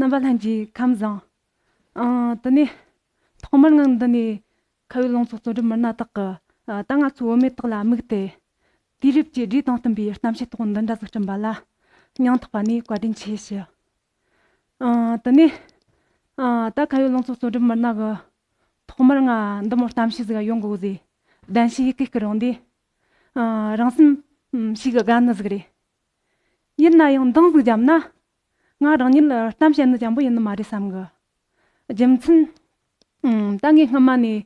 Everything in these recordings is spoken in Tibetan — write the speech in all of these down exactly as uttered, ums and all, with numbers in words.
རྣམ་པ་ལྷན་རྒྱས་ཁམས་བཟང་། ཨང་། དེ་ནས་ཐོག་མར་ངས་འདི་ནས་ཁ་བའི་ལུང་ཚོགས་རྩོམ་སྒྲིག་མི་སྣ་དག་གི་ཨ་ད་ང་ཚོའི་བུད་མེད་དག་ལ་དམིགས་ཏེ། དུས་རབས་ཀྱི་སྒྲས་དང་བསྟུན་པའི་གཏམ་བཤད་ཐོག་འདི་འདྲ་ཟིག་བསྐྲུན་པ་ལ་སྙིང་ཐག་པ་ནས་བཀའ་དྲིན་ཆེ་ཞུ། ཨང་། དེ་ནས་ཨ་ད་ཁ་བའི་ལུང་ཚོགས་རྩོམ་སྒྲིག་མི་སྣ་གི་ཐོག་མར་ང་འདི་མོ་གཏམ་བཤད་ཟིག་ཡོང་དགོས་ཟེར་གདན་ཞུ་ཡི་གེ་བསྐུར་རུང་དེ། ཨ་རང་སེམས་ཞེ་གི་དགའ་ནི་ཟིག་རེད། ཡིན་ན་ཡང་འདང་ཟིག་བརྒྱབ་ན། ང་རང་ཉིད་གཏམ་བཤད་ནི་ཅན་པོ་ཡིན་ནི་མ་རེད་བསམ་གི། རྒྱུ་མཚན། ཨང་། ད་ངས་སྔོན་མ་ནས་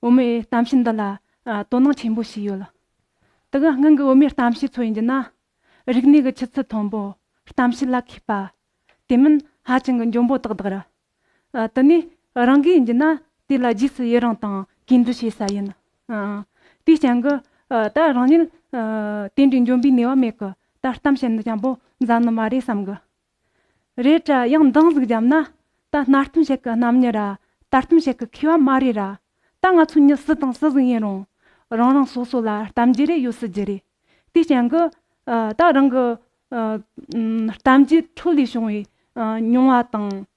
བུད་མེད་གཏམ་བཤད་འདི་ལ་ཨ་དོ་སྣང་ཆེན་པོ་བྱས་ཡོད། དེ་གི་སྔོན་གི་བུད་མེད་གཏམ་བཤད་ཚོ་ཡིན་རྒྱུ་ན། རིག་གནས་ཀྱི་ཆུ་ཚད་མཐོན་པོ། གཏམ་བཤད་ལ་མཁས་པ། དེ་མིན་ཧ་ཅང་གི་འཇོན་པོ་ཏག་ཏག་རེད། ཨ་དེ་ནས་རང་གིས་ཡིན་རྒྱུ་ན་དེ་ལ་རྗེས་སུ་ཡི་རང་དང་གུས་འདུད་བྱེད་ས་ཡིན། ཨ་དེའི་རྐྱེན་གི་ཨ་ད་རང་ཉིད་ཨ་དེ་འདྲའི་འཇོན་པའི་ནུས་པ་མེད་གི་ད་གཏམ་བཤད་ནི་ཅན་པོ་མཛད་ནི་མ་རེད་བསམ་གི། རེད་དྲ་ཡང་འདང་ཟིག་བརྒྱབ་ན། ད་སྣ་གཏམ་བཤད་གི་རྣམ་དབྱེ་ར། ད་གཏམ་བཤད་གི་མཁས་པ་མ་རེད་ར། ད་ང་ཚོ་མྱི་སུ་དང་སུ་ཟིག་ཡིན་རུང་། རང་རང་སོ་སོ་ལ་གཏམ་རྒྱུད་རེ་ཡོད་སྲིད་རྒྱུ་རེད། དེའི་རྐྱེན་གི་ཨ་ད་རང་གི་ཨ་ཨམ་གཏམ་རྒྱུད་ཁྲོད་ལས་བྱུང་བའི་ཨ་མྱོང་བ་དང་།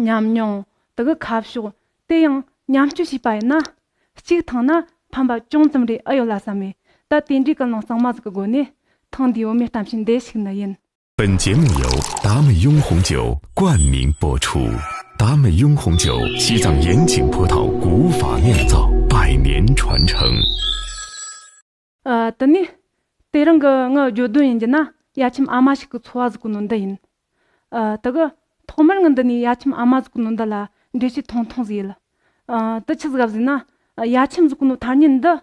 ཉམས་མྱོང་། དེ་གི་ཁ་ཕྱོགས་དེ་ཡང་མཉམ་སྤྱོད་བྱས་པ་ཡིན་ན། གཅིག་ཐང་ན་ཕན་པ་ཅུང་ཙམ་རེ་ཨེ་ཡོད་ལ་བསམ་མེ། ད་དེ་འདྲའི་ཀུན་སློང་གཙང་མ་ཟིག་གི་སྒོ་ནས་ཐེངས་འདིའི་བུད་མེད་གཏམ་བཤད་འདི་ཞུགས་ནི་ཡིན། 本节目由达美拥红酒冠名播出。达美拥红酒，西藏盐井葡萄古法酿造，百年传承。 ཨ་དེ་ནས་དེ་རིང་གི་ངའི་བརྗོད་དོན་ཡིན་རྒྱུ་ན། ཡ་ཁྱིམ་ཨ་མ་ཞིག་གི་འཚོ་བ་ཟིག་གི་ནོ་འདི་ཡིན། ཨ་དེ་གི་ཐོག་མར་ངས་འདི་ནས་ཡ་ཁྱིམ་ཨ་མ་ཟིག་གི་ནོ་འདི་ལ་འགྲེལ་བཤད་ཐུང་ཐུང་ཟིག་ཡིན། ཨ་དེ་ཆི་ཟིག་ག་ཟེར་ན། ཡ་ཁྱིམ་ཟིག་གི་ནོ་ཐ་སྙད་འདི་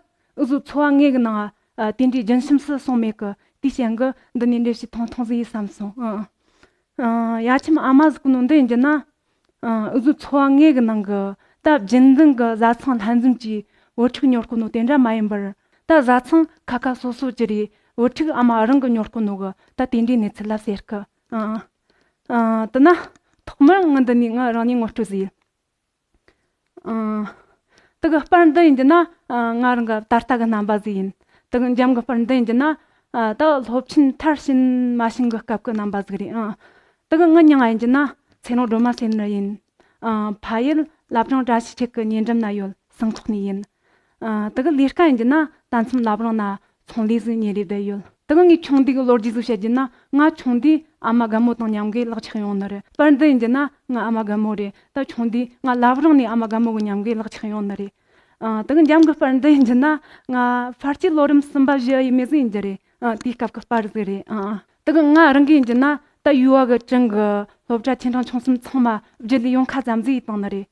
འུ་ཟོའི་འཚོ་བ་དངོས་གི་ནང་ཨ་དེ་འདྲའི་རྒྱུན་ཤིན་སུ་སོང་མེད་གི། དེའི་རྐྱེན་གི་འདི་ནས་འགྲེལ་བཤད་ཐུང་ཐུང་ཟིག་ཡིན་བསམ་སོང་། ཨ་ཡ་ཁྱིམ་ཨ་མ་ཟིག་གི་ནོ་འདི་ཡིན་རྒྱུ་ན། ཨ་འུ་ཚོའི་འཚོ་བ་དངོས་གི་ནང་གི་ད་རྒྱུན་ལྡན་གི་བཟའ་ཚང་ལྷན་འཛོམས་ཀྱི་བུ་ཕྲུག་ཉོ་གོ་ནོ་དེ་འདྲ་མ་ཡིན་པར། ད་བཟའ་ཚང་ཁ་ཁ་སོ་སོ་གི་རེད། བུ་ཕྲུག་ཨ་མ་རང་གི་ཉོ་གོ་ནོ་གི་ད་དེ་འདྲའི་གནས་ཚུལ་ལ་ཟེར་གི། ཨ་ཨ་དེ་ན་ཐོག་མར་ངས་འདི་ནས་ང་རང་ཉིད་ངོ་སྤྲོད་ཟིག་ཡིན། ཨ་དེ་གི་པར་འདི་ཡིན་རྒྱུ་ན། ཨ་ང་རང་གི་ད་ལྟ་གི་རྣམ་པ་ཟིག་ཡིན། དེ་གི་འགྲམ་གི་པར་འདི་ཡིན་རྒྱུ་ན། ཨ་ད་སློབ་ཆེན་མཐར་ཕྱིན་མ་ཕྱིན་གི་སྐབས་གི་རྣམ་པ་ཟིག་རེད། ཨ་དེ་གི་ངའི་མྱིང་ང་ཡིན་རྒྱུ་ན་ཚེ་རིང་སྒྲོལ་མ་ཟེར་ནི་ཡིན། ཨ་ཕ་ཡུལ་བླ་བྲང་བཀྲ་ཤིས་འཁྱིལ་གི་ཉེ་འགྲམ་ན་ཡོད་སང་ཁོག་ནས་ཡིན། ཨ་དེ་གི་ལས་ཀ་ཡིན་རྒྱུ་ན་ད་མཚམས་བླ་བྲང་ན་ཚོང་ལས་ཟིག་གཉེར་རེ་བསྡད་ཡོད། དེ་གི་ངའི་ཆུང་དུས་གི་ལོ་རྒྱུས་ཟིག་བཤད་རྒྱུ་ན། ང་ཆུང་དུས་ཨ་མ་རྒན་མོ་དང་མཉམ་གི་ལག་ཆགས་ཡོང་ནི་རེད། པར་འདི་ཡིན་རྒྱུ་ན་ང་ཨ་མ་རྒན་མོ་རེད། ད་ཆུང་དུས་ང་བླ་བྲང་ནས་ཨ་མ་རྒན་མོ་གི་མཉམ་གི་ལག་ཆགས་ཡོང་ནི་རེད། ཨ་དེ་གི་འགྲམ་གི་པར་འདི་ཡིན་རྒྱུ་ན་ང་ཕལ་ཆེར་ལོ་རིམ་གསུམ་པ་བཞི་ཡི་མི་ཟིག་ཡིན་རྒྱུ་རེད། ཨ་དེའི་སྐབས་གི་པར་ཟིག་རེད། ཨ་དེ་གི་ང་རང་གི་ཡིན་རྒྱུ་ན་ད་ཡུ་བ་གི་ཀྲིན་གི་སློབ་གྲྭ་ཆེ་འབྲིང་ཆུང་གསུམ་ཚང་མ་བརྒྱུད་ལས་ཡོང་ཁ་ཙམ་ཟིག་ཡིན་བཏང་ནི་རེད།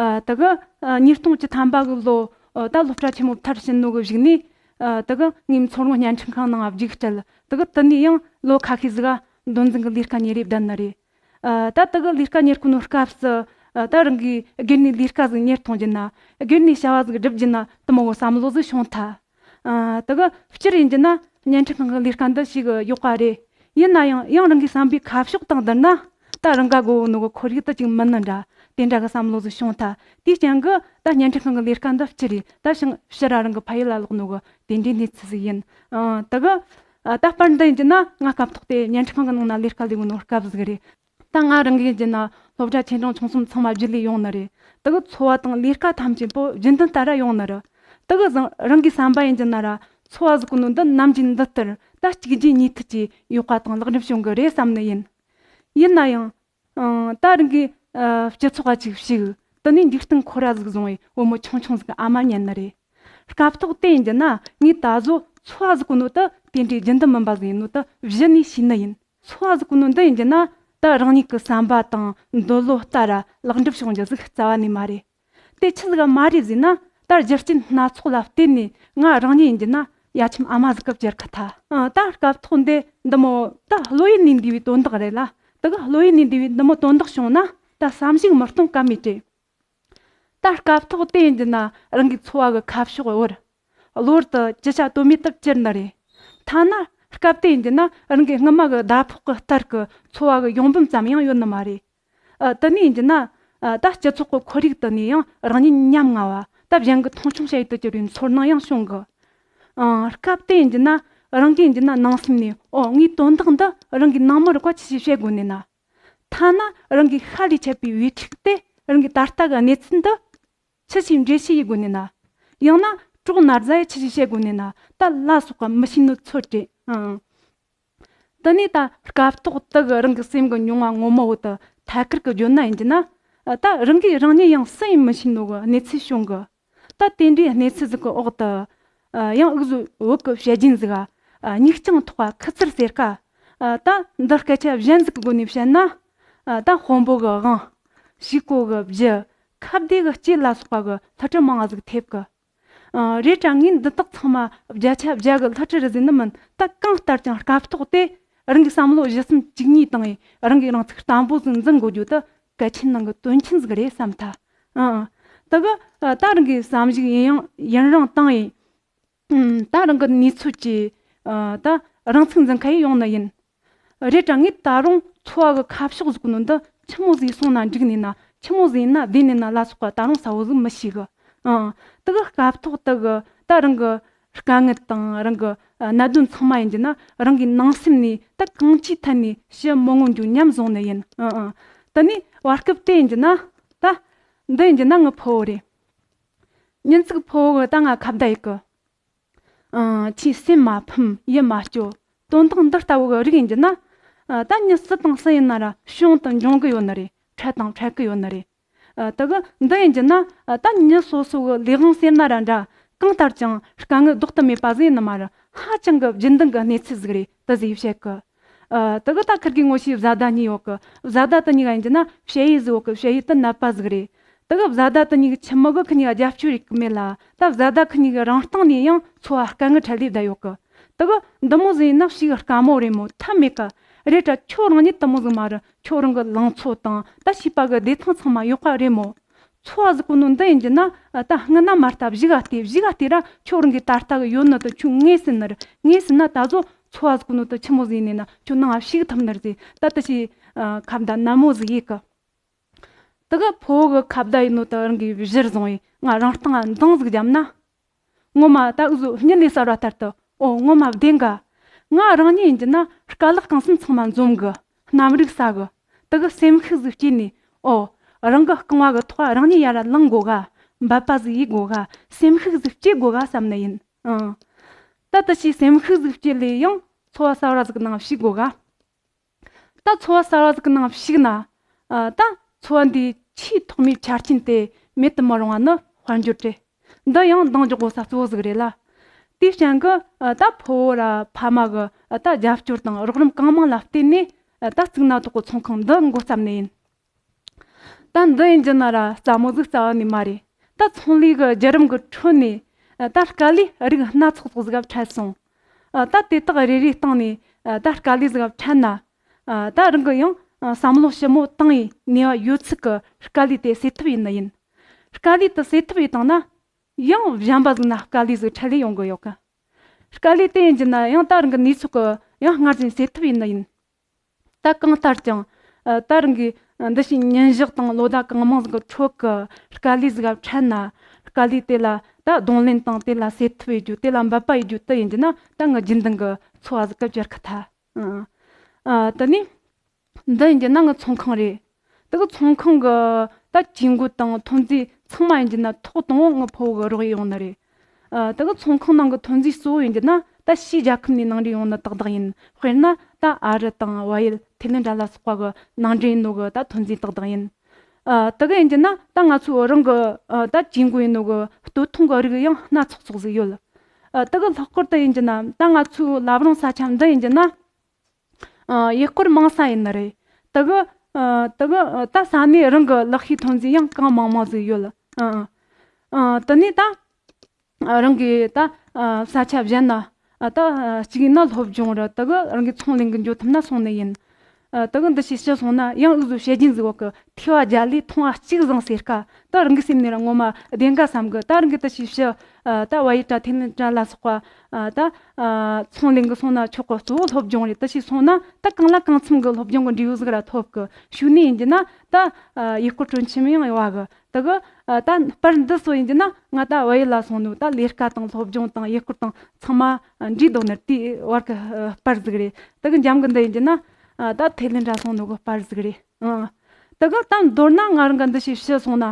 ཨ་དེ་གི་ཨ་ཉིས་སྟོང་བཅུ་ཐམ་པ་གི་ལོ། ཨ་ད་སློབ་གྲྭ་ཆེན་མོ་མཐར་ཕྱིན་ནོ་གི་གཞུག་ནས། ཨ་དེ་གི་ངའི་མཚོ་སྔོན་བརྙན་འཕྲིན་ཁང་ནང་རྒྱུགས་སྤྲད། དེ་གི་དེ་ནས་ཡང་ལོ་ཁ་ཤས་ཟིག་ག་འདོན་འཛིན་གི་ལས་ཀ་གཉེར་རེ་བསྡད་ནི་རེད། ཨ་ད་དེ་གི་ལས་ཀ་གཉེར་གོ་ནོ་སྐབས་སུ། ཨ་ད་རང་གིས་སྒེར་ནས་ལས་ཀ་ཟིག་གཉེར་གཏོང་རྒྱུ་ན། སྒེར་ནས་བྱ་བ་ཟིག་སྒྲུབ་རྒྱུ་ན་དེ་མོ་གི་བསམ་བློ་ཟིག་བྱུང་ཐལ། ཨ་དེ་གི་སྤྱིར་ཡིན་རྒྱུ་ན་བརྙན་འཕྲིན་ཁང་གི་ལས་ཀ་འདི་ཞེ་གི་ཡག་པ་རེད། ཡིན་ན་ཡང་ཡང་རང་གི་བསམ་པའི་ཁ་ཕྱོགས་དང་བསྡུར་ན། ད་རང་ག་དགོས་ནོ་གི་ཁོར་ཡུག་ད་ཅིག་མིན་ནི་འདྲ། དེ་འདྲ་གི་བསམ་བློ་ཟིག་བྱུང་ཐལ། དེའི་རྐྱེན་གི་ད་བརྙན་འཕྲིན་ཁང་གི་ལས་ཀ་འདི་སྤྱིར་རེད། ད་ཞིང་ཕྱིར་ར་རང་གི་ཕ་ཡུལ་ལ་ལོག་ནོ་གི་དེ་འདྲའི་གནས་ཚུལ་ཟིག་ཡིན། ཨང་། དེ་གི་ད་པར་འདི་ཡིན་རྒྱུ་ན་ང་སྐབས་ཐོག་དེ་བརྙན་འཕྲིན་ཁང་གི་ནང་ན་ལས་ཀ་ལས་གོ་ནོ་སྐབས་ཟིག་རེད། ད་ང་རང་གི་ཡིན་རྒྱུ་ན་སློབ་གྲྭ་ཆེ་འབྲིང་ཆུང་གསུམ་ཚང་མ་བརྒྱུད་ལས་ཡོང་ནི་རེད། དེ་གི་འཚོ་བ་དང་ལས་ཀ་ཐམས་ཅད་པོ་རྒྱུན་ལྡན་ལྟར་ར་ཡོང་ནི་རེད། དེ་གི་བཟང་རང་གི་བསམ་པ་ཡིན་རྒྱུ་ན་ར། འཚོ་བ་ཟིག་གི་ནང་འདི་ནམ་གྱི་འདི་ལྟར་ད་གཅིག་རྗེས་གཉིས་མཐུད་ཀྱིས་ཡག་པ་དང་ལེགས་འགྲུབ་བྱུང་གི་རེད་བསམ་ནི་ཡིན། ཡིན་ན་ཡང་། ཨང་། ད་རང་གི་ཨ་སྤྱི་ཚོགས་ཅིག་ཞུགས། དེ་ནས་འཇིག་རྟེན་ཁོ་ར་ཟིག་བཟུང་བའི་བུ་མོ་ཆུང་ཆུང་ཟིག་གི་ཨ་མ་ཉན་ནི་རེད། སྐབས་ཐོག་དེ་ཡིན་རྒྱུ་ན་ངས་ད་གཟོད་འཚོ་བ་ཟིག་གི་ནང་དུ་དེ་འདྲའི་རྒྱུན་ལྡན་མིན་པ་ཟིག་ཡིན་ནོ་དེ་གཞི་ནས་ཤེས་ནི་ཡིན། འཚོ་བ་ཟིག་གི་ནང་འདི་ཡིན་རྒྱུ་ན་ད་རང་ཉིད་ཀྱི་བསམ་པ་དང་འདོད་བློ་ལྟར་ལེགས་འགྲུབ་བྱུང་རྒྱུ་ཟིག་རྩ་བ་ནས་མ་རེད། དེ་ཆི་ཟིག་ག་མ་རེད་ཟེར་ན། ད་རྒྱུ་རྐྱེན་སྣ་ཚོགས་ལ་བརྟེན་ནས་ང་རང་ཉིད་ཡིན་རྒྱུ་ན་ཡ་ཁྱིམ་ཨ་མ་ཟིག་གི་གྱུར་གི་ཐལ། ཨ་ད་སྐབས་ཐོག་འདི་འདི་མོ་ད་བློ་ཡུལ་ནས་འདས་པའི་དོན་དག་རེད་ལ། དེ་གི་བློ་ཡུལ་ནས་འདས་པའི་འདི་མོ་དོན་དག་བྱུང་ན་ད་བསམ་གཞིག་མི་གཏོང་ཀ་མེད་དྲེ། ད་སྐབས་ཐོག་དེ་ཡིན་རྒྱུ་ན་རང་གི་འཚོ་བ་གི་ཁ་ཕྱོགས་བོར། གློ་བུར་དུ་ཅི་བྱ་གཏོལ་མེད་དུ་གྱུར་ནི་རེད། ཐ་ན་སྐབས་དེ་ཡིན་རྒྱུ་ན་རང་གི་སྔ་མ་གི་ཟླ་ཕོགས་གི་ལྟར་གི་འཚོ་བ་གི་ཡོང་འབབ་ཙམ་ཡང་ཡོད་ནི་མ་རེད། ཨ་དེ་ནས་ཡིན་རྒྱུ་ན། ཨ་ད་སྤྱི་ཚོགས་ཀྱི་ཁོར་ཡུག་དེ་ནས་ཡང་རང་ཉིད་ཉམ་ང་བ། ད་གཞན་གྱི་མཐོང་ཆུང་བྱ་ཡུལ་དུ་གྱུར་བའི་ཚོར་སྣང་ཡང་བྱུང་གི། ཨང་། སྐབས་དེ་ཡིན་རྒྱུ་ན་རང་གིས་ཡིན་རྒྱུ་ན་ནང་སེམས་ནས་ཨོ་ངའི་དོན་དག་འདི་རང་གི་ནང་མི་རིགས་པ་ཆི་ཞིག་བཤད་དགོས་ནས་ན། ཐ་ན་རང་གི་ཤ་ལས་ཆད་པའི་བུ་ཕྲུག་དེ་རང་གི་ད་ལྟ་གི་གནས་ཚུལ་འདི་ཆི་ཞིག་འགྲེལ་བཤད་ཡེད་དགོས་ནི་ན། ཡང་ན་གྲོགས་ན་ཟླ་ཡི་ཆི་ཞིག་བཤད་དགོས་ནི་ན། ད་ལ་སོགས་པ་མི་ཤེས་ནོ་ཚོད་རེད། ཨང་། དེ་ནས་ད་སྐབས་ཐོག་དེ་གི་རང་གི་སེམས་ཀྱི་མྱོང་བ་ངོ་མ་བོ་དེ་ཐད་ཀར་གི་བརྗོད་ན་ཡིན་གྱི་ན། ད་རང་གིས་རང་ཉིད་ཡང་སུ་ཡིན་མི་ཤེས་ནོ་གི་གནས་ཚུལ་བྱུང་གི། ད་དེ་འདྲའི་གནས་ཚུལ་ཟིག་གི་འོག་ཏུ། ཡང་འུ་ཟོ་བོད་ཀྱི་བཤད་རྒྱུན་ཟིག་ག། མིག་རྐྱང་ཐོག་ག་ཁུ་ཚུར་ཟེར་ཀ། ད་འདི་སྐད་ཆ་གཞན་ཟིག་གི་སྒོ་ནས་བཤད་ན། ད་དཔོན་པོ་གི་དབང་། ཕྱུག་པོ་གི་བུ། ཁ་བདེ་གི་སྐྱེས་ལ་སོགས་པ་གི་སླུ་བྲིད་མང་ང་ཟིག་ཐེབས་གི། རེད་དྲ་ངས་འདི་དག་ཚང་མ་བརྒྱ་ཆ་བརྒྱ་གི་སླུ་བྲིད་རེད་ཟེར་ནི་མིན། ད་གང་ལྟར་ཀྱང་སྐབས་ཐོག་དེ་རང་གི་བསམ་བློ་བཞི་གསུམ་བཅུ་གཉིས་བཏང་ངས་རང་གིས་རང་ཚུགས་བརྟན་པོ་ཟིག་འཛིན་དགོས་རྒྱུ་དེ་གལ་ཆེན་ནང་གི་དོན་ཆེན་ཟིག་རེད་བསམ་ཐལ། ཨང་། དེ་གི་ད་རང་གི་བསམ་གཞིག་ཡིན་ཡང་ཡུན་རིང་བཏང་ངས། ད་རང་གི་ནུས་ཚོད་ཀྱིས་ད་རང་ཚུགས་འཛིན་ཁ་ཡི་ཡོང་ནི་ཡིན། རེད་དྲ་ངས་ད་རུང་འཚོ་བ་གི་ཁ་ཕྱོགས་ཟིག་ནོ་འདི་ཆི་མོ་ཟིག་སོང་ན་འགྲིག་ནི་ན། ཆི་མོ་ཟིག་ཡིན་ན་བདེ་ནི་ན་ལ་སོགས་པ་ད་རུང་གསལ་བོ་ཟིག་མི་ཤེས་གི། ཨང་། དེ་གི་སྐབས་ཐོག་དེ་གི་ད་རང་གི་དཀའ་ངལ་དང་རང་གི་གནད་དོན་ཚང་མ་ཡིན་གྱི་ན་རང་གི་ནང་སེམས་ནས་ད་གང་ཅིའི་ཐད་ནས་ཞི་མི་ངོ་འགྱུར་ཉམས་བཟུང་ནི་ཡིན། ཨང་ཨང་། དེ་ནས་བར་སྐབས་དེ་ཡིན་གྱི་ན། ད་འདི་ཡིན་གྱི་ན་ངའི་ཕུ་བོ་རེད། ཉིན་ཅིག་ཕུ་བོ་གི་ད་ང་ཁ་བརྡ་ཡེད་གི། ཨང་། ཁྱེད་སེམས་མ་ཕམ། ཡིད་མ་སྐྱོ། དོན་དག་འདི་ལྟ་བུ་གི་རིགས་ཡིན་གྱི་ན། ཨ། ད་མྱི་སུ་དང་སུ་ཡིན་ན་ར་བྱུང་དང་འབྱུང་གི་ཡོད་ནི་རེད། འཕྲད་དང་འཕྲད་གི་ཡོད་ནི་རེད། ཨ། དེ་གི་འདི་ཡིན་གྱི་ན། ཨ། ད་མྱི་སོ་སོ་གི་ལས་དབང་ཟེར་ན་ར་འདྲ། གང་ལྟར་ཀྱང་དཀའ་ངལ་ལྡོག་ཏུ་མེད་པ་ཟིག་ཡིན་ནི་མ་རེད། ཧ་ཅང་གི་རྒྱུན་ལྡན་གི་གནས་ཚུལ་ཟིག་རེད། དེ་ཟིག་བཤད་གི། ཨ། དེ་གི་ད་ཁིར་གི་ངོ་ཤེས་བཟའ་ཟླ་གཉིས་ཡོད་གི། བཟའ་ཟླ་དེ་གཉིས་ཀ་ཡིན་གྱི་ན་ཞ་ཡི་ཟིག་ཡོད་གི། ཞ་ཡི་དེ་ནད་པ་ཟིག་རེད། དེ་གི་བཟའ་ཟླ་དེ་གཉིས་ཀྱི་ཁྱིམ་མི་གི་ཁི་གཉིས་ཀ་རྒྱབ་སྐྱོར་ཡེད་གི་མེད་ལ། ད་བཟའ་ཟླ་ཁི་གཉིས་ཀྱི་རང་སྟེང་ནས་ཡང་འཚོ་བ་དཀའ་ངལ་འཕྲད་ལས་བསྡད་ཡོད་གི། དེ་གི་འདི་མོ་ཟིག་ཡིན་ན་ཞེ་གི་དཀའ་མོ་རེད་མོ། ཐབས་མེད་གི། རེད་དྲ་ཁྱོད་རང་ཉིད་དེ་མོ་ཟིག་མ་རེད། ཁྱོད་རང་གི་ལང་ཚོ་དང་ད་བྱིས་པ་གི་བདེ་ཐང་ཚང་མ་ཡོད་ག་རེད་མོ། འཚོ་བ་ཟིག་གོ་ནོ་འདི་ཡིན་གྱི་ན། ད་སྔ་ན་མ་ལྟ་གཞུག་ག་བལྟས། གཞུག་ག་བལྟས་ར་ཁྱོད་རང་གི་ད་ལྟ་གི་ཡོད་ནོ་དེ་ཁྱོད་ངེས་ཟིན་ནི་རེད། ངེས་ཟིན་ན་ད་གཟོད་འཚོ་བ་ཟིག་གོ་ནོ་དེ་ཆི་མོ་ཟིག་ཡིན་ནི་ན་ཁྱོད་ནང་ང་ཞུགས་ཐུབ་ནི་རེད་ཟེར། ད་དེ་ཞིག་ཁ་བརྡ་ནན་མོ་ཟིག་ཡེད་གི། དེ་གི་ཕུ་བོ་གི་ཁ་བརྡ་ཡེད་ནོ་དེ་རང་གིས་གཞིར་བཟུང་བས་ང་རང་སྟེང་ང་འདང་ཟིག་བརྒྱབ་ན། ངོ་མ་ད་འུ་ཟོ་གཉིད་ལས་སད་པ་ལྟར་དུ། ཨོ་ངོ་མ་བདེན་ག། ང་རང་ཉིད་ཡིན་གྱི་ན་དཀའ་ལས་རྐང་གསུམ་ཚང་མ་འཛོམས་གི། རྣམ་རིག་གསལ་གི། དེ་གི་སེམས་ཤུགས་ཟིག་སྐྱེས་ནས། ཨོ། རང་གི་རྐང་བ་གི་ཐོག་རང་ཉིད་ཡར་ར་ལངས་དགོས་ག། འབད་པ་ཟིག་ཡེད་དགོས་ག། སེམས་ཤུགས་ཟིག་སྐྱེ་དགོས་ག་བསམ་ནི་ཡིན། ཨང་། ད་དེ་ཞིག་སེམས་ཤུགས་ཟིག་སྐྱེས་ལས་ཡང་འཚོ་བ་གསར་བ་ཟིག་ནང་ཞུགས་དགོས་ག། ད་འཚོ་བ་གསར་བ་ཟིག་གི་ནང་ཞུགས་ན། ཨ། ད་འཚོ་བ་འདིའི་ཆེས་ཐོག་མའི་ཆ་རྐྱེན་དེ་མེད་དུ་མི་རུང་བ་ནི་དཔལ་འབྱོར་རེད། འདི་ཡང་འདང་རྒྱག་དགོས་ས་གཙོ་བོ་ཟིག་རེད་ལ། དེའི་རྐྱེན་གྱིས། ཨ། ད་ཕུ་བོ་ར་ཕ་མ་གི། ཨ། ད་རྒྱབ་སྐྱོར་དང་རོགས་རམ་གང་མང་ལ་བརྟེན་ནས། ཨ། ད་གཙུག་ན་ཐོག་གི་ཚོང་ཁང་འདི་འགོ་བརྩམས་ནི་ཡིན། ད་འདི་ཡིན་གྱི་ན་ར་སླ་མོ་ཟིག་རྩ་བ་ནས་མ་རེད། ད་ཚོང་ལས་གི་བརྒྱུད་རིམ་གི་ཁྲོད་ནས། ཨ། ད་དཀའ་ལས་རིགས་སྣ་ཚོགས་ཚོགས་ཟིག་ག་འཕྲད་སོང་། ཨ། ད་དེ་དག་རེ་རེའི་སྟེང་ནས། ཨ། ད་དཀའ་ལས་ཟིག་ག་འཕྲད་ན། ཨ། ད་རང་གི་ཡང་། ཨ། བསམ་བློ་ཞིབ་མོ་བཏང་ངས་ནུས་པ་ཡོད་ཚད་གི་དཀའ་ལས་དེ་སེལ་ཐབས་ཡེད་ནི་ཡིན། དཀའ་ལས་དེ་སེལ་ཐབས་ཡེད་བཏང་ན། ཡང་གཞན་པ་ཟིག་ན་དཀའ་ལས་ཟིག་འཕྲད་ལས་ཡོང་གི་ཡོད་གི། དཀའ་ལས་དེ་ཡིན་གྱི་ན་ཡང་ད་རང་གི་ནུས་ཚོད་གི་ཡང་སྔར་བཞིན་སེལ་ཐབས་ཡེད་ནི་ཡིན། ད་གང་ལྟར་ཀྱང་། ཨ། ད་རང་གིས་འདི་ཞིག་ཉིན་ཞག་དང་ལོ་ཟླ་གང་མང་ཟིག་གི་ཁྲོད་ཀྱི་དཀའ་ལས་ཟིག་ག་འཕྲད་ན། དཀའ་ལས་དེ་ལ་ད་གདོང་ལེན་དང་དེ་ལ་སེལ་ཐབས་ཡེད་རྒྱུ། དེ་ལ་འབད་པ་ཡེད་རྒྱུ་དེ་ཡིན་གྱི་ན་ད་ངའི་རྒྱུན་ལྡན་གྱི་འཚོ་བ་ཟིག་ག་གྱུར་ཁ་ཐལ། ཨ། ཨ། དེ་ནས། འདི་ཡིན་གྱི་ན་ངའི་ཚོང་ཁང་རེད། དེ་གི་ཚོང་ཁང་གི་ད་ཇུས་འགོད་དང་ཐོན་རྫས་ཚང་མ་ཡིན་གྱི་ན་ཐོག་དང་པོ་ངའི་ཕུ་བོ་གི་རོགས་ཡེད་ཡོང་ནི་རེད། ཨ། དེ་གི་ཚོང་ཁང་ནང་གི་ཐོན་རྫས་གཙོ་བོ་ཡིན་གྱི་ན་ད་ཕྱིའི་རྒྱལ་ཁབ་ནས་ནང་འདྲེན་ཡོང་ནི་ཏག་ཏག་ཡིན། དཔེར་ན་ད་ཨ་རི་དང་བལ་ཡུལ། ཐེ་ལན་ད་ལ་སོགས་པ་གི་ནང་འདྲེན་ཡིན་ནོ་གི་ད་ཐོན་རྫས་ཏག་ཏག་ཡིན། ཨ། དེ་གི་ཡིན་གྱི་ན་ད་ང་ཚོའི་རང་གི། ཨ། ད་ཇུས་འགོད་ཡིན་ནོ་གི་སྟོད་ཐུང་གི་རིགས་ཡང་སྣ་ཚོགས་ཚོགས་ཟིག་ཡོད། ཨ། དེ་གི་ལྷག་པར་དུ་ཡིན་གྱི་ན་ད་ང་ཚོའི་བླ་བྲང་ས་ཆ་འདི་ཡིན་གྱི་ན། ཨ། ཡུལ་སྐོར་མང་ས་ཡིན་ནི་རེད། དེ་གི། ཨ། དེ་གི། ཨ། ད་ས་གནས་རང་གི་ལག་ཤེས་ཐོན་རྫས་ཡང་གང་མང་མང་ཟིག་ཡོད། ཨ། ཨ། དེ་ནས་ད། ཨ། རང་གི་ད། ཨ། ས་ཆ་གཞན་ན། ཨ། ད། ཨ། གཅིག་ཡིན་ན་སློབ་སྦྱོང་ར་དེ་གི་རང་གི་ཚོང་ལས་གི་འགྱོ་ཐུབ་ན་སོང་ནི་ཡིན། ཨ། དེ་གི་འདི་ཞིག་ཕྱིར་སོང་ན་ཡང་འུ་ཟོ་བཤད་རྒྱུན་ཟིག་ཡོད་གི། ཐོས་པ་བརྒྱ་ལས་མཐོང་བ་གཅིག་བཟང་ཟེར་ཀ། ད་རང་གི་སེམས་ནས་ར་ངོ་མ་བདེན་ག་བསམ་གི། ད་རང་གི་ད་ཞིག་ཕྱིར། ཨ། ད་བལ་ཡུལ་དྲ་ཐེ་ལན་དྲ་ལ་སོགས་པ། ཨ། ད། ཨ། ཚོང་ལས་གི་སོང་ན་ཆོག་གི། གཙོ་བོ་སློབ་སྦྱོང་རེད། ད་ཞིག་སོང་ན་ད་གང་ལ་གང་འཚམ་གི་སློབ་སྦྱོང་གི་འབྲས་བུ་ཟིག་ར་ཐོབ་གི། ཤུལ་ནས་ཡིན་གྱི་ན་ད། ཨ། ཡུལ་སྐོར་དྲོན་ཆེན་ཡང་ཡོད་གི། དེ་གི། ཨ། ད་པར་འདི་ཚོ་ཡིན་གྱི་ན་ང་ད་བལ་ཡུལ་ལ་སོང་ནོ་ད་ལས་ཀ་དང་སློབ་སྦྱོང་དང་ཡུལ་སྐོར་དང་ཚང་མ་འདྲེས་འདུག་ནི་དེའི་བར་གི་པར་ཟིག་རེད། དེ་གི་འཇམ་གི་འདི་ཡིན་གྱི་ན། ཨ། ད་ཐེ་ལན་དྲ་སོང་ནོ་གི་པར་ཟིག་རེད། ཨ། དེ་གི་ད་མདོར་ན་ང་རང་གི་འདི་ཞིག་ཕྱི་སོང་ན།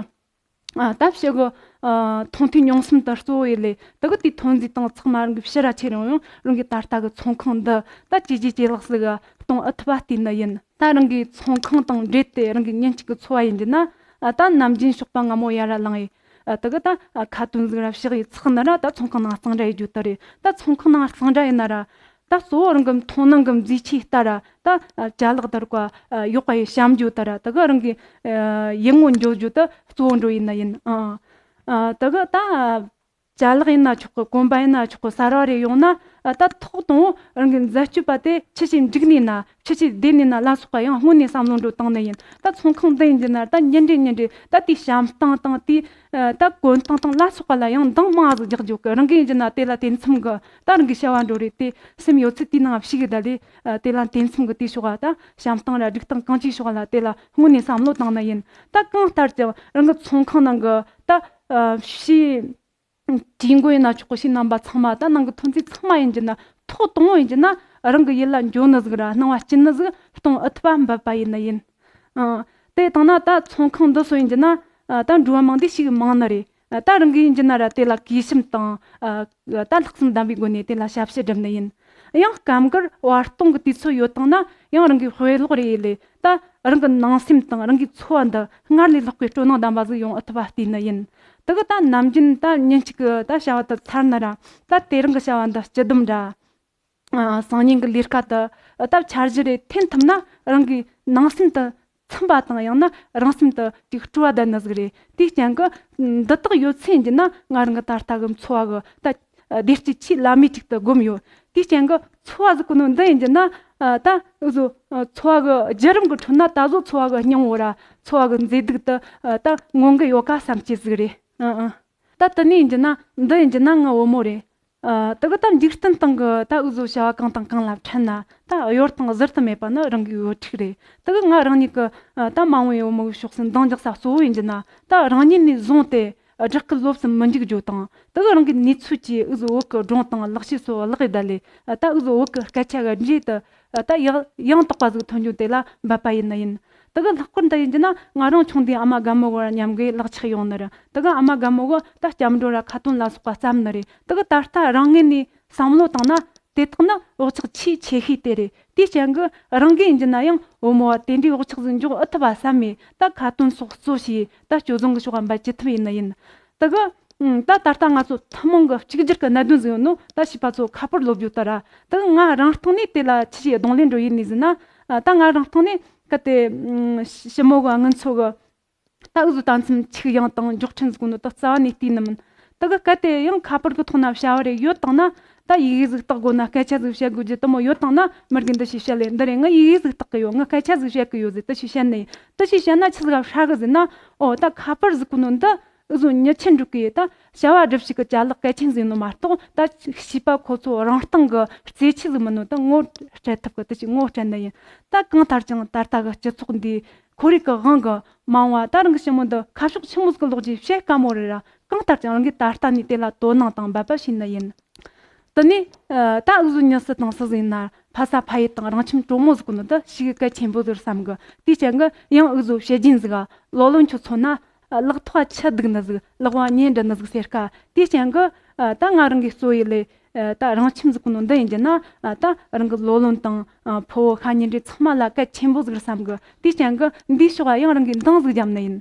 ཨ། ད་ཕྱི་གི། ཨ། མཐོང་ཐོས་མྱོང་གསུམ་དུ་གཙོ་བོ་ཡིན་ལེ། དེ་གི་དེའི་ཐོན་རྫས་དང་ཚང་མ་རང་གི་ཕྱི་ར་ཁྱེར་ཡོང་ཡང་རང་གི་ད་ལྟ་གི་ཚོང་ཁང་འདི་ད་ཇེ་རྒྱས་ཇེ་ལེགས་སུ་གི་གཏོང་ཨེ་ཐུབ་པ་བལྟས་ནི་ཡིན། ད་རང་གི་ཚོང་ཁང་དང་འབྲེལ་ཏེ་རང་གི་ཉིན་གཅིག་གི་འཚོ་བ་ཡིན་རྒྱུ་ན། ཨ། ད་ནམ་རྒྱུན་ཞོགས་པ་སྔ་མོ་ཡར་ར་ལངས་ཡི། ཨ། དེ་གི་ད། ཨ། ཁ་ཏོན་ཟིག་ར་ཕྱག་ཡི་ཚག་ན་ར་ད་ཚོང་ཁང་ནང་གཙང་སྦྲ་ཡི་རྒྱུ་དེ་རེད། ད་ཚོང་ཁང་ནང་གཙང་སྦྲ་ཡིན་ན་ར། ད་གཙོ་བོ་རང་གི་མཐོང་སྣང་གི་མཛེས་ཆས་ལྟར་ར་ད། ཨ། ཅ་ལག་དར་བ། ཨ། ཡོག་པ་ཡི་བཤམས་རྒྱུ་ལྟར་ར་དེ་གི་རང་གི། ཨ། ཡིད་ངོ་འགྱོ་རྒྱུ་དེ་གཙོ་བོ་འགྲོ་ཡིན་ནི་ཡིན། ཨ། ཨ། དེ་གི་ད། ཅ་ལག་ཡིན་ན་ཆོག་གི། གོན་པ་ཡིན་ན་ཆོག་གི། གསར་བ་རེ་ཡོང་ན། ཨ། ད་ཐོག་དང་པོ་རང་གི་འཛད་སྤྱོད་པ་དེ་ཆི་ཆི་འགྲིག་ནི་ན། ཆི་ཆི་བདེ་ནི་ན་ལ་སོགས་པ་ཡང་སྔོན་ནས་བསམ་བློ་འགྲོ་བཏང་ནི་ཡིན། ད་ཚོང་ཁང་འདི་ཡིན་རྒྱུ་ན་ད་ཉིན་རེ་ཉིན་རེ་ད་དེའི་བཤམས་སྟངས་དང་དེའི། ཨ། ད་གོན་སྟངས་དང་ལ་སོགས་པ་ལ་ཡང་འདང་མང་ཟིག་རྒྱག་རྒྱུ་གི། རང་གི་ཡིན་རྒྱུ་ན་དེ་ལ་དེ་མཚམས་གི་ད་རང་གི་བྱ་བ་འགྲོ་རེད། དེ་སེམས་ཡོད་ཚད་དེའི་ནང་ཞུགས་གི་ད་ལས། ཨ། དེ་ལ་དེ་མཚམས་གི་དེའི་ཕྱོགས་ལ་ད་བཤམས་སྟངས་ར་སྒྲིག་སྟངས་གང་ཅིའི་ཕྱོགས་ལ་དེ་ལ་སྔོན་ནས་བསམ་བློ་བཏང་ནི་ཡིན། ད་གང་ལྟར་ཀྱང་རང་གི་ཚོང་ཁང་ནང་གི་ད། ཨ། ཕྱིའི་གྲོས་འགོ་ཡིན་ན་ཆོག་གི། ཕྱིའི་རྣམ་པ་ཚང་མ། ད་ནང་གི་ཐོན་རྫས་ཚང་མ་ཡིན་རྒྱུ་ན་ཐོག་དང་པོ་ཡིན་རྒྱུ་ན་རང་གི་ཡིད་ལ་འགྱོ་ནི་ཟིག་ར་སྣང་བ་སྐྱིད་ནི་ཟིག་གཏོང་ཨེ་ཐུབ་པ་འབད་པ་ཡིན་ནི་ཡིན། ཨ། དེ་བཏང་ན་ད་ཚོང་ཁང་འདི་ཚོ་ཡིན་རྒྱུ་ན། ཨ། ད་འགྲོ་བ་མང་དེ་ཞིག་མང་ནི་རེད། ཨ། ད་རང་གི་ཡིན་རྒྱུ་ན་ར་དེ་ལ་གུས་ཞབས་དང་། ཨ། ད་ལྷག་བསམ་ལྡན་པའི་སྒོ་ནས་དེ་ལ་ཞབས་ཕྱི་སྒྲུབ་ནི་ཡིན། ཡང་སྐབས་འགར་བར་སྟོང་གི་དུས་ཚོད་ཡོད་བཏང་ན་ཡང་རང་གི་དཔེ་ཀློག་རེ་ཡིན་ལེ། ད་རང་གི་ནང་སེམས་དང་རང་གི་འཚོ་བ་འདི་སྔར་ལས་ལྷག་པའི་སྤྲོ་སྣང་ལྡན་པ་ཟིག་ཡོང་ཨེ་ཐུབ་པ་བལྟས་ནི་ཡིན། དེ་གི་ད་ནམ་རྒྱུན་ད་ཉིན་གཅིག་གི་ད་བྱ་བ་དེ་ཚར་ན་ར། ད་དེ་རིང་གི་བྱ་བ་འདི་སྤྱི་བསྡོམས་ར། ཨ། སང་ཉིན་གི་ལས་ཀ་དེ་ད་འཆར་གཞི་རེ་འཐེན་ཐུབ་ན་རང་གི་ནང་སེམས་དེ་འཚིམ་པ་དང་། ཡང་ན་རང་སེམས་དེ་ཅིག་སྤྲོ་བ་ལྡན་ནི་ཟིག་རེད། དེའི་རྐྱེན་གི་འདི་དག་ཡོད་ཚེ་ཡིན་རྒྱུ་ན་ང་རང་གི་ད་ལྟ་གི་འཚོ་བ་གི་ད་བདེ་སྐྱིད་ཆེས་བླ་མེད་ཅིག་ཏུ་སྒོམ་ཡོད། དེའི་རྐྱེན་གི་འཚོ་བ་ཟེར་གོ་ནོ་འདི་ཡིན་རྒྱུ་ན། ཨ། ད་འུ་ཟོ་འཚོ་བ་གི་བརྒྱུད་རིམ་གི་ཁྲོད་ན་ད་གཟོད་འཚོ་བ་གི་སྙིང་བོ་ར་འཚོ་བ་གི་མཛེས་སྡུག་དེ་ད་མངོན་གི་ཡོད་ཀ་བསམ་གྱི་ཟིག་རེད། ཨ། ཨ། ད་དེ་ནས་ཡིན་རྒྱུ་ན་འདི་ཡིན་རྒྱུ་ན་ངའི་བུ་མོ་རེད། ཨ། དེ་གི་ད་འཇིག་རྟེན་སྟེང་གི་ད་འུ་ཟོ་བྱ་བ་གང་དང་གང་ལ་འཕྲད་ན་ད་གཡོལ་དང་ཟུར་དུ་མེད་པ་ནི་རང་གི་བུ་ཕྲུག་རེད། དེ་གི་ང་རང་ཉིད་ཀྱི། ཨ། ད་མ་འོངས་པའི་བུ་མོ་གི་ཕྱོགས་སུ་འདང་རྒྱག་ས་གཙོ་བོ་ཡིན་རྒྱུ་ན། ད་རང་ཉིད་ནས་བཟུང་སྟེ་བསྒྲགས་སྐུལ་ལོབས་སུ་མི་འཇུག་རྒྱུ་དང་། དེ་གི་རང་གི་ནུས་ཚོད་ཀྱིས་འུ་ཟོ་བོད་ཀྱི་སྒྲུང་དང་ལག་ཤེས་སོགས་བརླག་ཡི་ད་ལས། ཨ། ད་འུ་ཟོ་བོད་ཀྱི་སྐད་ཆ་གི་འབྲས་དེ། ཨ། ད་ཡང་ཡང་དག་པ་ཟིག་ཐོན་རྒྱུ་དེ་ལ་འབད་པ་ཡིན་ནི་ཡིན། དེ་གི་ལྷག་པར་འདི་ཡིན་རྒྱུ་ན་ང་རང་ཆུང་དུས་ཨ་མ་རྒན་མོ་བར་མཉམ་གི་ལག་ཆགས་ཡོང་ནི་རེད། དེ་གི་ཨ་མ་རྒན་མོ་གི་ད་སྐྱབས་འགྲོ་ར་ཁ་ཏོན་ལ་སོགས་པ་བརྩམས་ནི་རེད། དེ་གི་ད་ལྟ་རང་ངོས་ནས་བསམ་བློ་བཏང་ན་དེ་དག་ནི་བག་ཆགས་ཆེས་ཆེ་ཤོས་དེ་རེད། དེའི་རྐྱེན་གི་རང་གི་ཡིན་རྒྱུ་ན་ཡང་བུ་མོ་བ་དེ་འདྲའི་བག་ཆགས་ཟིག་འཇོག་ཨེ་ཐུབ་པ་བསམ་མེད། ད་ཁ་ཏོན་སོགས་གཙོ་བྱས་ད་སྤྱོད་བཟང་གི་ཕྱོགས་འབད་ཅི་ཐུབ་ཡིན་ནི་ཡིན། དེ་གི། ཨང་། ད་ད་ལྟ་ང་ཚོ་ཐུན་མོང་གི་གཅིག་གྱུར་གྱི་གནད་དོན་ཟིག་ཡོད་ནོ། ད་བྱིས་པ་ཚོ་ཁ་པར་སློབ་རྒྱུ་ལྟར་ར། དེ་གི་ང་རང་སྟེང་ནས་དེ་ལ་ཅི་ཞིག་གདོང་ལེན་འགྲོ་ཡིན་ནི་ཟེར་ན། ཨ། ད་ང་རང་སྟེང་ནས་གལ་ཏེ། ཨང་། ཞི་མོ་གི་ངན་ཚོ་གི། ད་འུ་ཟོ་ད་མཚམས་ཆིག་ཡང་དང་མགྱོགས་འཕྲིན་ཟེར་གོ་ནོ་ད་རྩ་བ་ནས་བལྟས་ནི་མིན། དེ་གི་གལ་ཏེ་ཡང་ཁ་པར་གི་ཐོག་ན་བྱ་བ་རེ་ཡོད་བཏང་ན། ད་ཡི་གེ་ཟིག་བཏགས་དགོས་ན། སྐད་ཆ་ཟིག་བཤད་དགོས་རྒྱུ་དེ་མོ་ཡོད་བཏང་ན། མི་རྒན་འདི་ཞིག་བཤད་ལེ། འདི་རེད། ངས་ཡི་གེ་ཟིག་བཏགས་གི་ཡོད། ངས་སྐད་ཆ་ཟིག་བཤད་གི་ཡོད་ཟེར་དེ་ཞིག་བཤད་ནི་ཡིན། དེ་ཞིག་བཤད་ན་ཆི་ཟིག་ག་ཧྲ་གི་ཟེར་ན། ཨོ། ད་ཁ་པར་ཟེར་གོ་ནོ་འདི་འུ་ཟོ་མྱི་ཆེན་འགྲོ་གི་ད་བྱ་བ་སྒྲུབ་བྱེད་གི་ཅ་ལག་གལ་ཆེན་ཟིག་ཡིན་ནོ་མ་གཏོགས། ད་བྱིས་པ་ཁོ་ཚོ་རང་སྟེང་གི་རྩེད་ཆས་ཟིག་མིན་ནོ་ད་ངོ་སྤྲད་ཐུབ་གི། དེ་ཞིག་ངོ་སྤྲད་ནི་ཡིན། ད་གང་ལྟར་ཀྱང་ད་ལྟ་གི་སྤྱི་ཚོགས་འདི་ཁོར་ཡུག་གི་དབང་གིས་མ་འོངས་པ་ད་རང་གི་ཞི་མོ་འདི་ཁ་ཕྱོགས་ཆི་མོ་ཟིག་གི་ལོག་རྒྱུ་བཤད་དཀའ་མོ་རེད་ར། གང་ལྟར་ཀྱང་རང་གིས་ད་ལྟ་ནས་དེ་ལ་དོ་སྣང་དང་འབད་པ་བྱས་ནི་ཡིན། དེ་ནས། ཨ། ད་འུ་ཟོ་མྱི་སུ་དང་སུ་ཟིག་ཡིན་ན་ཕ་ས་ཕ་ཡུལ་དང་རང་ཁྱིམ་གྲོགས་མོ་ཟེར་གོ་ནོ་འདི་ཞེ་གི་གལ་ཆེན་པོ་ཟིག་རེད་བསམ་གི། དེའི་རྐྱེན་གི་ཡང་འུ་ཟོ་བཤད་རྒྱུན་ཟིག་ག། ལོ་ལོན་ཁྱོད་མཚོན་ན། ཨ། ལག་ཐོག་ཆུ་ལྡུག་ནི་ཟིག། ལག་པ་མཉེན་འདྲ་ནི་ཟིག་ཟེར་ཀ། དེའི་རྐྱེན་གི། ཨ། ད་ང་རང་གི་གཙོ་ཡི་ལས། ཨ། ད་རང་ཁྱིམ་ཟེར་གོ་ནོ་འདི་ཡིན་རྒྱུ་ན། ཨ། ད་རང་གི་ལོ་ལོན་དང་། ཨ། ཕུ་བོ་ཤ་ཉེ་འབྲེལ་ཚང་མ་ལ་གལ་ཆེན་པོ་ཟིག་རེད་བསམ་གི། དེའི་རྐྱེན་གི་འདིའི་ཕྱོགས་ཡང་རང་གིས་འདང་ཟིག་བརྒྱབ་ནི་ཡིན།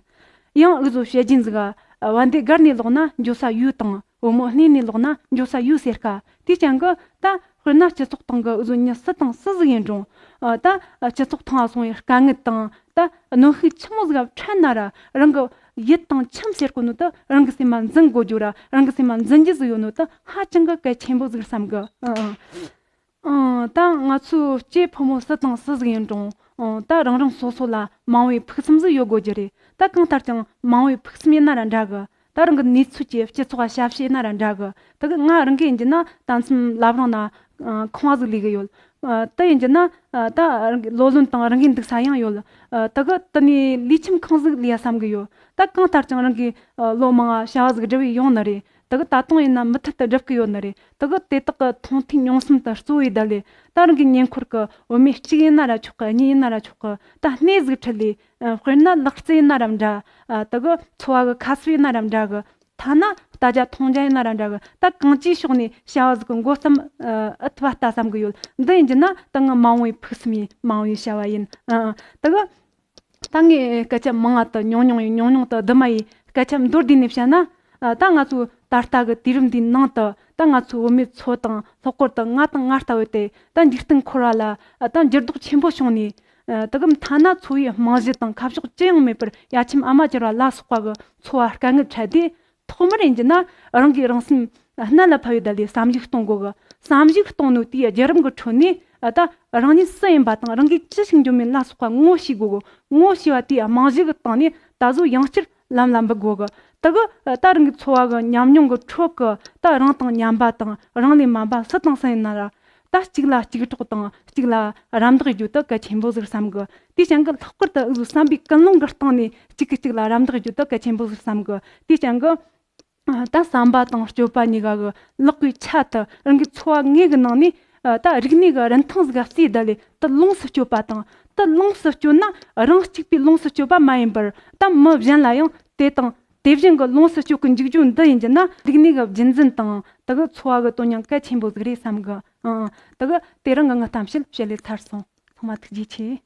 ཡང་འུ་ཟོ་བཤད་རྒྱུན་ཟིག་ག། བན་དེ་སྒར་ནས་ལོག་ན་འགྱོ་ས་ཡོད་དང་། བུ་མོ་གླིང་ནས་ལོག་ན་འགྱོ་ས་ཡོད་ཟེར་ཀ། དེའི་རྐྱེན་གི་ད་དཔེར་ན་སྤྱི་ཚོགས་སྟེང་གི་འུ་ཟོ་མྱི་སུ་དང་སུ་ཟིག་ཡིན་རུང་། ཨ། ད་སྤྱི་ཚོགས་ཐང་ང་སོང་བའི་དཀའ་ངལ་དང་ད་གནོན་ཤུགས་ཆི་མོ་ཟིག་འཕྲད་ན་ར། རང་གི་ཡུལ་དང་ཁྱིམ་ཟེར་གོ་ནོ་ད་རང་གི་སེམས་མ་འཛིན་དགོས་རྒྱུ་ར། རང་གི་སེམས་མ་འཛིན་རྒྱུ་ཟིག་ཡོད་ནོ་ད་ཧ་ཅང་གི་གལ་ཆེན་པོ་ཟིག་བསམ་གི། ཨ། ཨ། ཨང་། ད་ང་ཚོའི་སྐྱེས་ཕོ་མོ་སུ་དང་སུ་ཟིག་ཡིན་རུང་། ཨང་། ད་རང་རང་སོ་སོ་ལ་མ་འོངས་པའི་ཕུགས་བསམ་ཟིག་ཡོད་དགོས་རྒྱུ་རེད། ད་གང་ལྟར་ཀྱང་མ་འོངས་པའི་ཕུགས་བསམ་ཡིན་ན་ར་འདྲ་གི། ད་རང་གི་ནུས་ཚོད་ཀྱིས་སྤྱི་ཚོགས་ལ་ཞབས་ཕྱི་ཡིན་ན་ར་འདྲ་གི། ད་གི་ང་རང་གི་ཡིན་རྒྱུ་ན་ད་མཚམས་བླ་བྲང་ན། ཨང་། ཁང་བ་ཟིག་ལས་གི་ཡོད། ཨ། དེ་ཡིན་རྒྱུ་ན། ཨ། ད་རང་གི་ལོ་ལོན་དང་རང་གི་འདུག་ས་ཡང་ཡོད། ཨ། ད་གི་དེ་ནས་ལས་ཁྱིམ་ཁང་ཟིག་ལས་ཡ་བསམ་གི་ཡོད། ད་གང་ལྟར་ཀྱང་རང་གི། ཨ། ལོ་མང་བ་བྱ་བ་ཟིག་སྒྲུབ་ཡི་ཡོང་ནི་རེད། དེ་གི་ད་དུང་ཡིན་ན་མུ་མཐུད་དུ་སྒྲུབ་གི་ཡོད་ནི་རེད། དེ་གི་དེ་དག་གི་མཐོང་ཐོས་མྱོང་གསུམ་དུ་གཙོ་བོ་ཡེ་བསྡད་ལས། ད་རང་གི་ཉེ་འཁོར་གི་བུད་མེད་གཅིག་ཡིན་ན་ར་ཆོག་གི། གཉིས་ཡིན་ན་ར་ཆོག་གི། ད་སྣེ་ཟིག་ཁྲིད་ལས། ཨ། དཔེར་ན་ལག་རྩལ་ཡིན་ན་ར་འདྲ། ཨ། དེ་གི་འཚོ་བ་གི་ཁ་གསབ་ཡིན་ན་ར་འདྲ་གི། ཐ་ན་ལྟ་རྒྱ་མཐོང་རྒྱ་ཡིན་ན་ར་འདྲ་གི། ད་གང་ཅིའི་ཕྱོགས་ནས་བྱ་བ་ཟིག་གི་འགོ་བརྩམ། ཨ། ཨེ་ཐུབ་པ་ལྟ་བསམ་གི་ཡོད། འདི་ཡིན་རྒྱུ་ན་ད་ངའི་མ་འོངས་པའི་ཕུགས་བསམ་ཡིན། མ་འོངས་པའི་བྱ་བ་ཡིན། ཨ། ཨ། དེ་གི་ད་ངས་སྐད་ཆ་མང་ང་དུ་ཉུང་ཉུང་ཡིན། ཉུང་ཉུང་དུ་བསྡུ་མ་ཡིན། སྐད་ཆ་མདོར་བསྡུས་ནས་བཤད་ན། ཨ། ད་ང་ཚོ་ད་ལྟ་གི་དུས་རིམ་འདིའི་ནང་དུ། ད་ང་ཚོའི་བུད་མེད་ཚོ་དང་ལྷག་པར་དུ་ང་དང་ང་ལྟ་བུ་དེ་ད་འཇིག་རྟེན་འཁོར་བ་ལ། ཨ། ད་འགྱུར་ལྡོག་ཆེན་པོ་བྱུང་ནས། ཨ། དེ་གི་ཐ་ན་འཚོ་བའི་རྨང་གཞི་དང་ཁ་ཕྱོགས་ཅི་ཡང་མེད་པར་ཡ་ཆེམ་ཨ་མ་གྱུར་བ་ལ་སོགས་པ་གི་འཚོ་བ་དཀའ་ངལ་འཕྲད་དུས། ཐོག་མར་ཡིན་རྒྱུ་ན་རང་གིས་རང་སེམས་གནད་ལ་ཕབ་ཡེ་བསྡད་ལས་བསམ་གཞིག་གཏོང་དགོས་གི། བསམ་གཞིག་གཏོང་ནོ་དེའི་བརྒྱུད་རིམ་གྱི་ཁྲོད་ནས། ཨ། ད་རང་ཉིད་སུ་ཡིན་པ་དང་རང་གིས་ཅི་ཞིག་འཇོན་མིན་ལ་སོགས་པ་ངོ་ཤེས་དགོས་གི། ངོ་ཤེས་པ་དེའི་རྨང་གཞི་གི་སྟེང་ནས་ད་གཟོད་ཡང་བསྐྱར་ལམ་ལ་འབུད་དགོས་གི། དེ་གི། ཨ། ད་རང་གི་འཚོ་བ་གི་ཉམས་མྱོང་གི་ཁྲོད་གི། ད་རང་དང་མཉམ་པ་དང་རང་ལས་དམན་པ་སུ་དང་སུ་ཡིན་ན་ར། ད་གཅིག་ལ་གཅིག་གྲོགས་དང་གཅིག་ལ་རམ་འདེགས་རྒྱུ་དེ་གལ་ཆེན་པོ་ཟིག་བསམ་གི། དེའི་རྐྱེན་གི་ལྷག་པར་དུ་འུ་ཚོ་བསམ་པའི་ཀུན་སློང་གི་སྟེང་ནས་གཅིག་གིས་གཅིག་ལ་རམ་འདེགས་རྒྱུ་དེ་གལ་ཆེན་པོ་ཟིག་བསམ་གི། དེའི་རྐྱེན་གི། ཨ། ད་བསམ་པ་དང་སྤྱོད་པ་གཉིས་ཀ་གི་ལེགས་པའི་ཆ་དེ་རང་གི་འཚོ་བ་དངོས་གི་ནང་ནས། ཨ། ད་རིག་གནས་གི་རིན་ཐང་ཟིག་ག་བརྩིས་བསྡད་ལས་དེ་ལོངས་སུ་སྤྱོད་པ་དང་། དེ་ལོངས་སུ་སྤྱོད་ན་རང་གཅིག་པུས་ལོངས་སུ་སྤྱོད་པ་མ་ཡིན་པར། ད་མི་གཞན་ལ་ཡང་དེ་དང་དེ་བཞིན་གི་ལོངས་སུ་སྤྱོད་གི་འཇུག་རྒྱུ་འདི་ཡིན་རྒྱུ་ན་རིག་གནས་གི་རྒྱུན་འཛིན་དང་དེ་གི་འཚོ་བ་གི་དོན་སྙིང་གལ་ཆེན་པོ་ཟིག་རེད་བསམ་གི། ཨང་། དེ་གི་དེ་རིང་གི་ངའི་གཏམ་བཤད་བཤད་ལས་ཚར་སོང་། ཚང་མ་ཐུགས་རྗེ་ཆེ།